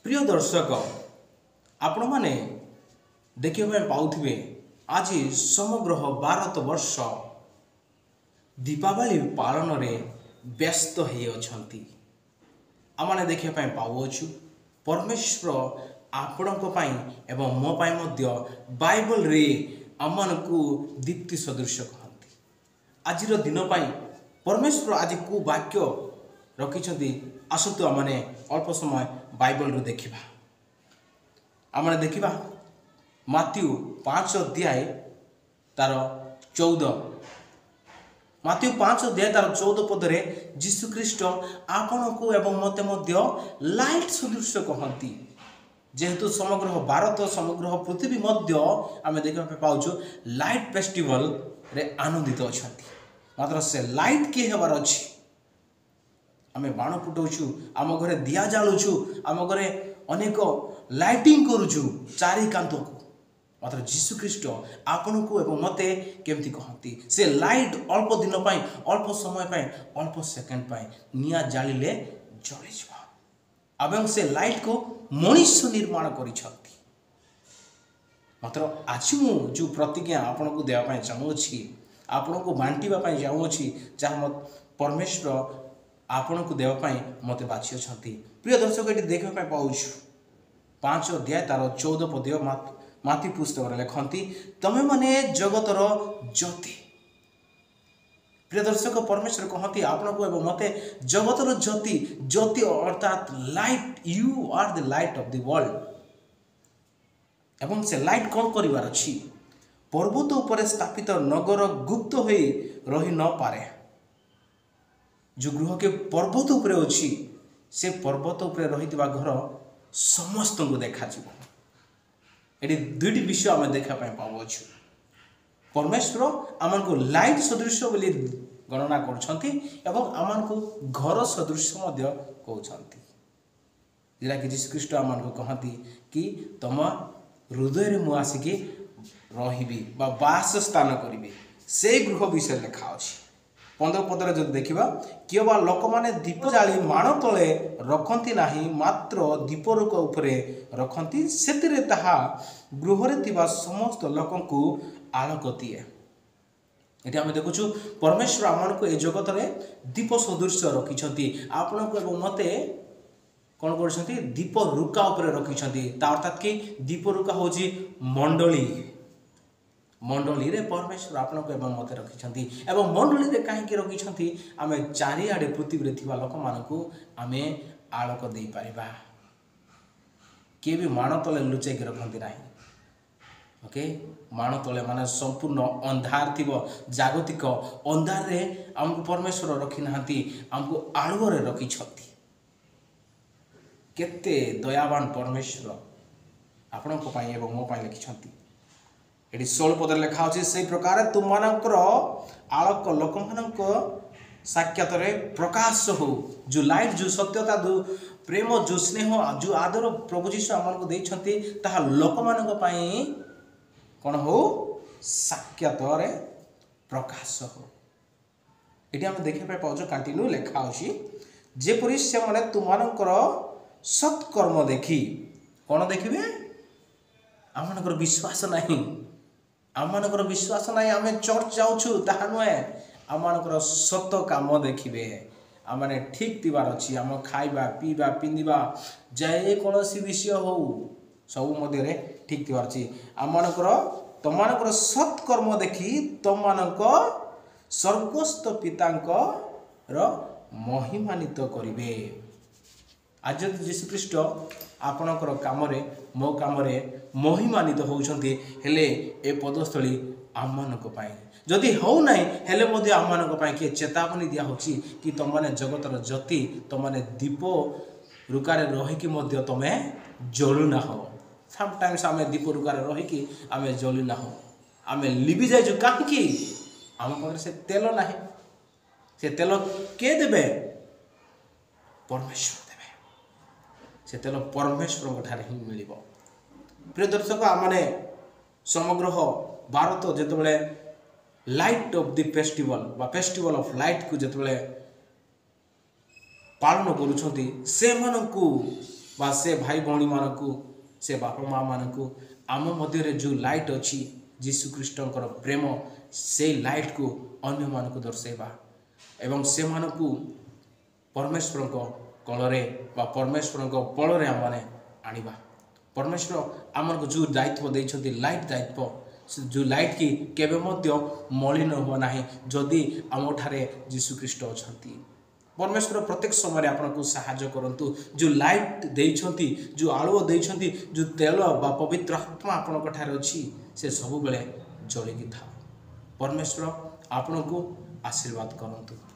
ପ୍ରିୟ ଦର୍ଶକ, ଆପଣମାନେ ଦେଖିବା ପାଇଁ ପାଉଥିବେ, ଆଜି ସମଗ୍ର ଭାରତ ବର୍ଷ ଦୀପାବଳି ପାଳନରେ ବ୍ୟସ୍ତ ହେଇଅଛନ୍ତି। ଆମମାନେ ଦେଖିବା ପାଇଁ ପାଉଅଛୁ, ପରମେଶ୍ୱର ଆପଣଙ୍କ ପାଇଁ ଏବଂ ମୋ ପାଇଁ ମଧ୍ୟ ବାଇବଲରେ ଆମମାନଙ୍କୁ ଦୀପ୍ତି ସଦୃଶ କହନ୍ତି। ଆଜିର ଦିନ ପାଇଁ ପରମେଶ୍ୱର ଆଜି କେଉଁ ବାକ୍ୟ ରଖିଛନ୍ତି, ଆସନ୍ତୁ ଆମମାନେ ଅଳ୍ପ ସମୟ ବାଇବଲରୁ ଦେଖିବା। ଆମମାନେ ଦେଖିବା ମାଥ୍ୟୁ 5 ଅଧ୍ୟାୟ ତାର 14। ମାଥ୍ୟୁ 5 ଅଧ୍ୟାୟ ତାର 14 ପଦରେ ଯୀଶୁଖ୍ରୀଷ୍ଟ ଆପଣଙ୍କୁ ଏବଂ ମୋତେ ମଧ୍ୟ ଲାଇଟ୍ ସଦୃଶ କହନ୍ତି। ଯେହେତୁ ସମଗ୍ର ଭାରତ, ସମଗ୍ର ପୃଥିବୀ ମଧ୍ୟ ଆମେ ଦେଖିବା ପାଇଁ ପାଉଛୁ ଲାଇଟ୍ ଫେଷ୍ଟିଭାଲରେ ଆନନ୍ଦିତ ଅଛନ୍ତି। ମାତ୍ର ସେ ଲାଇଟ୍ କିଏ ହେବାର ଅଛି? ଆମେ ବାଣ ଫୁଟାଉଛୁ, ଆମ ଘରେ ଦିଆ ଜାଳୁଛୁ, ଆମ ଘରେ ଅନେକ ଲାଇଟିଂ କରୁଛୁ ଚାରି କାନ୍ଥକୁ। ମାତ୍ର ଯୀଶୁଖ୍ରୀଷ୍ଟ ଆପଣଙ୍କୁ ଏବଂ ମୋତେ କେମିତି କହନ୍ତି? ସେ ଲାଇଟ୍ ଅଳ୍ପ ଦିନ ପାଇଁ, ଅଳ୍ପ ସମୟ ପାଇଁ, ଅଳ୍ପ ସେକେଣ୍ଡ ପାଇଁ ନିଆଁ ଜାଳିଲେ ଜଳିଯିବ ଏବଂ ସେ ଲାଇଟ୍କୁ ମଣିଷ ନିର୍ମାଣ କରିଛନ୍ତି। ମାତ୍ର ଆଜି ମୁଁ ଯେଉଁ ପ୍ରତିଜ୍ଞା ଆପଣଙ୍କୁ ଦେବା ପାଇଁ ଚାହୁଁଅଛି, ଆପଣଙ୍କୁ ବାଣ୍ଟିବା ପାଇଁ ଚାହୁଁଅଛି, ଯାହା ପରମେଶ୍ୱର ଆପଣଙ୍କୁ ଦେବା ପାଇଁ ମୋତେ ବାଛିଅଛନ୍ତି। ପ୍ରିୟ ଦର୍ଶକ, ଏଠି ଦେଖିବା ପାଇଁ ପାଉଛୁ 5 ଅଧ୍ୟାୟ ତାର 14 ପଦ୍ୟ ମାଥ୍ୟୁ ପୁସ୍ତକରେ ଲେଖନ୍ତି, ତମେମାନେ ଜଗତର ଜ୍ୟୋତି। ପ୍ରିୟ ଦର୍ଶକ, ପରମେଶ୍ୱର କହନ୍ତି ଆପଣଙ୍କୁ ଏବଂ ମୋତେ ଜଗତର ଜ୍ୟୋତି। ଜ୍ୟୋତି ଅର୍ଥାତ୍ light. You are the light of the world. ଏବଂ ସେ ଲାଇଟ୍ କ'ଣ କରିବାର ଅଛି? ପର୍ବତ ଉପରେ ସ୍ଥାପିତ ନଗର ଗୁପ୍ତ ହୋଇ ରହି ନପାରେ। ଯେଉଁ ଗୃହକେ ପର୍ବତ ଉପରେ ଅଛି, ସେ ପର୍ବତ ଉପରେ ରହିଥିବା ଘର ସମସ୍ତଙ୍କୁ ଦେଖାଯିବ। ଏଠି ଦୁଇଟି ବିଷୟ ଆମେ ଦେଖିବା ପାଇଁ ପାଉଅଛୁ। ପରମେଶ୍ୱର ଆମମାନଙ୍କୁ ଲାଇଟ୍ ସଦୃଶ ବୋଲି ଗଣନା କରୁଛନ୍ତି ଏବଂ ଆମମାନଙ୍କୁ ଘର ସଦୃଶ ମଧ୍ୟ କହୁଛନ୍ତି, ଯେଉଁଟାକି ଯୀଶୁଖ୍ରୀଷ୍ଟ ଆମମାନଙ୍କୁ କହନ୍ତି କି ତମ ହୃଦୟରେ ମୁଁ ଆସିକି ରହିବି ବା ବାସସ୍ଥାନ କରିବି। ସେଇ ଗୃହ ବିଷୟରେ ଲେଖା ଅଛି। 15 ପଦରେ ଯଦି ଦେଖିବା, କିଏ ବା ଲୋକମାନେ ଦୀପ ଜାଳି ମାଣ ତଳେ ରଖନ୍ତି ନାହିଁ, ମାତ୍ର ଦୀପରୁକ ଉପରେ ରଖନ୍ତି, ସେଥିରେ ତାହା ଗୃହରେ ଥିବା ସମସ୍ତ ଲୋକଙ୍କୁ ଆଲୋକ ଦିଏ। ଏଠି ଆମେ ଦେଖୁଛୁ ପରମେଶ୍ୱର ଆମମାନଙ୍କୁ ଏ ଜଗତରେ ଦୀପ ସଦୃଶ ରଖିଛନ୍ତି। ଆପଣଙ୍କୁ ଏବଂ ମୋତେ କ'ଣ କରୁଛନ୍ତି? ଦୀପ ରୁକା ଉପରେ ରଖିଛନ୍ତି। ତା ଅର୍ଥାତ୍ କି ଦୀପ ରୁକା ହେଉଛି ମଣ୍ଡଳୀ। ମଣ୍ଡଳୀରେ ପରମେଶ୍ୱର ଆପଣଙ୍କୁ ଏବଂ ମୋତେ ରଖିଛନ୍ତି। ଏବଂ ମଣ୍ଡଳୀରେ କାହିଁକି ରଖିଛନ୍ତି? ଆମେ ଚାରିଆଡ଼େ ପୃଥିବୀରେ ଥିବା ଲୋକମାନଙ୍କୁ ଆମେ ଆଲୋକ ଦେଇପାରିବା। କିଏ ବି ମାଣ ତଳେ ଲୁଚେଇକି ରଖନ୍ତି ନାହିଁ। ଓକେ, ମାଣ ତଳେ ମାନେ ସମ୍ପୂର୍ଣ୍ଣ ଅନ୍ଧାର ଥିବ। ଜାଗତିକ ଅନ୍ଧାରରେ ଆମକୁ ପରମେଶ୍ୱର ରଖିନାହାନ୍ତି, ଆମକୁ ଆଲୁଅରେ ରଖିଛନ୍ତି। କେତେ ଦୟାବାନ ପରମେଶ୍ୱର ଆପଣଙ୍କ ପାଇଁ ଏବଂ ମୋ ପାଇଁ ଲେଖିଛନ୍ତି। ଏଠି 16 ପଦରେ ଲେଖା ଅଛି, ସେଇ ପ୍ରକାର ତୁମମାନଙ୍କର ଆଲୋକ ଲୋକମାନଙ୍କ ସାକ୍ଷାତରେ ପ୍ରକାଶ ହଉ। ଯେଉଁ ଲାଇଟ୍, ଯେଉଁ ସତ୍ୟତା, ଯେଉଁ ପ୍ରେମ, ଯେଉଁ ସ୍ନେହ, ଯେଉଁ ଆଦର ପ୍ରଭୁ ଯୀଶୁ ଆମମାନଙ୍କୁ ଦେଇଛନ୍ତି, ତାହା ଲୋକମାନଙ୍କ ପାଇଁ କ'ଣ ହଉ? ସାକ୍ଷାତରେ ପ୍ରକାଶ ହଉ। ଏଠି ଆମେ ଦେଖିବା ପାଇଁ ପାଉଛୁ, କଣ୍ଟିନ୍ୟୁ ଲେଖା ଅଛି, ଯେପରି ସେମାନେ ତୁମମାନଙ୍କର ସତ୍କର୍ମ ଦେଖି କ'ଣ ଦେଖିବେ? ଆମମାନଙ୍କର ବିଶ୍ୱାସ ନାହିଁ, ଆମମାନଙ୍କର ବିଶ୍ୱାସ ନାହିଁ। ଆମେ ଚର୍ଚ୍ଚ ଯାଉଛୁ ତାହା ନୁହେଁ, ଆମମାନଙ୍କର ସତ କାମ ଦେଖିବେ। ଆମମାନେ ଠିକ୍ ଥିବାର ଅଛି। ଆମ ଖାଇବା, ପିଇବା, ପିନ୍ଧିବା, ଯେକୌଣସି ବିଷୟ ହଉ, ସବୁ ମଧ୍ୟରେ ଠିକ୍ ଥିବାର ଅଛି। ଆମମାନଙ୍କର ତମମାନଙ୍କର ସତ୍କର୍ମ ଦେଖି ତମମାନଙ୍କ ସ୍ୱର୍ଗସ୍ଥ ପିତାଙ୍କର ମହିମାନିତ କରିବେ। ଆଜି ଯଦି ଯୀଶୁଖ୍ରୀଷ୍ଟ ଆପଣଙ୍କର କାମରେ, ମୋ କାମରେ ମହିମାନିତ ହେଉଛନ୍ତି, ହେଲେ ଏ ପଦସ୍ଥଳୀ ଆମମାନଙ୍କ ପାଇଁ ଯଦି ହେଉନାହିଁ, ହେଲେ ମଧ୍ୟ ଆମମାନଙ୍କ ପାଇଁ କିଏ ଚେତାବନୀ ଦିଆହେଉଛି କି ତୁମମାନେ ଜଗତର ଜ୍ୟୋତି, ତୁମମାନେ ଦୀପ ରୁକାରେ ରହିକି ମଧ୍ୟ ତୁମେ ଜଳୁନାହ। ସମଟାଇମ୍ସ ଆମେ ଦୀପ ରୁକାରେ ରହିକି ଆମେ ଜଳୁନାହୁଁ, ଆମେ ଲିଭି ଯାଇଛୁ। କାହିଁକି? ଆମ ପାଖରେ ସେ ତେଲ ନାହିଁ। ସେ ତେଲ କିଏ ଦେବେ? ପରମେଶ୍ୱର ଦେବେ। ସେ ତେଲ ପରମେଶ୍ୱରଙ୍କ ଠାରେ ହିଁ ମିଳିବ। ପ୍ରିୟ ଦର୍ଶକ, ଆମମାନେ ସମଗ୍ର ଭାରତ ଯେତେବେଳେ ଲାଇଟ୍ ଅଫ୍ the festival ବା ଫେଷ୍ଟିଭାଲ ଅଫ୍ ଲାଇଟ୍କୁ ଯେତେବେଳେ ପାଳନ କରୁଛନ୍ତି, ସେମାନଙ୍କୁ ବା ସେ ଭାଇ ଭଉଣୀମାନଙ୍କୁ, ସେ ବାପା ମାଆମାନଙ୍କୁ ଆମ ମଧ୍ୟରେ ଯେଉଁ ଲାଇଟ୍ ଅଛି, ଯୀଶୁଖ୍ରୀଷ୍ଟଙ୍କର ପ୍ରେମ, ସେଇ ଲାଇଟ୍କୁ ଅନ୍ୟମାନଙ୍କୁ ଦର୍ଶାଇବା ଏବଂ ସେମାନଙ୍କୁ ପରମେଶ୍ୱରଙ୍କ କଳରେ ବା ପରମେଶ୍ୱରଙ୍କ ବଳରେ ଆମମାନେ ଆଣିବା। ପରମେଶ୍ୱର ଆମକୁ ଯେଉଁ ଦାୟିତ୍ୱ ଦେଇଛନ୍ତି, ଲାଇଟ୍ ଦାୟିତ୍ୱ, ସେ ଯେଉଁ ଲାଇଟ୍ କି କେବେ ମଧ୍ୟ ମଳିନ ହୁଅ ନାହିଁ ଯଦି ଆମଠାରେ ଯୀଶୁଖ୍ରୀଷ୍ଟ ଅଛନ୍ତି। ପରମେଶ୍ୱର ପ୍ରତ୍ୟେକ ସମୟରେ ଆପଣଙ୍କୁ ସାହାଯ୍ୟ କରନ୍ତୁ। ଯେଉଁ ଲାଇଟ୍ ଦେଇଛନ୍ତି, ଯେଉଁ ଆଳୁଅ ଦେଇଛନ୍ତି, ଯେଉଁ ତେଲ ବା ପବିତ୍ର ଆତ୍ମା ଆପଣଙ୍କ ଠାରେ ଅଛି, ସେ ସବୁବେଳେ ଜଳିକି ଥାଉ। ପରମେଶ୍ୱର ଆପଣଙ୍କୁ ଆଶୀର୍ବାଦ କରନ୍ତୁ।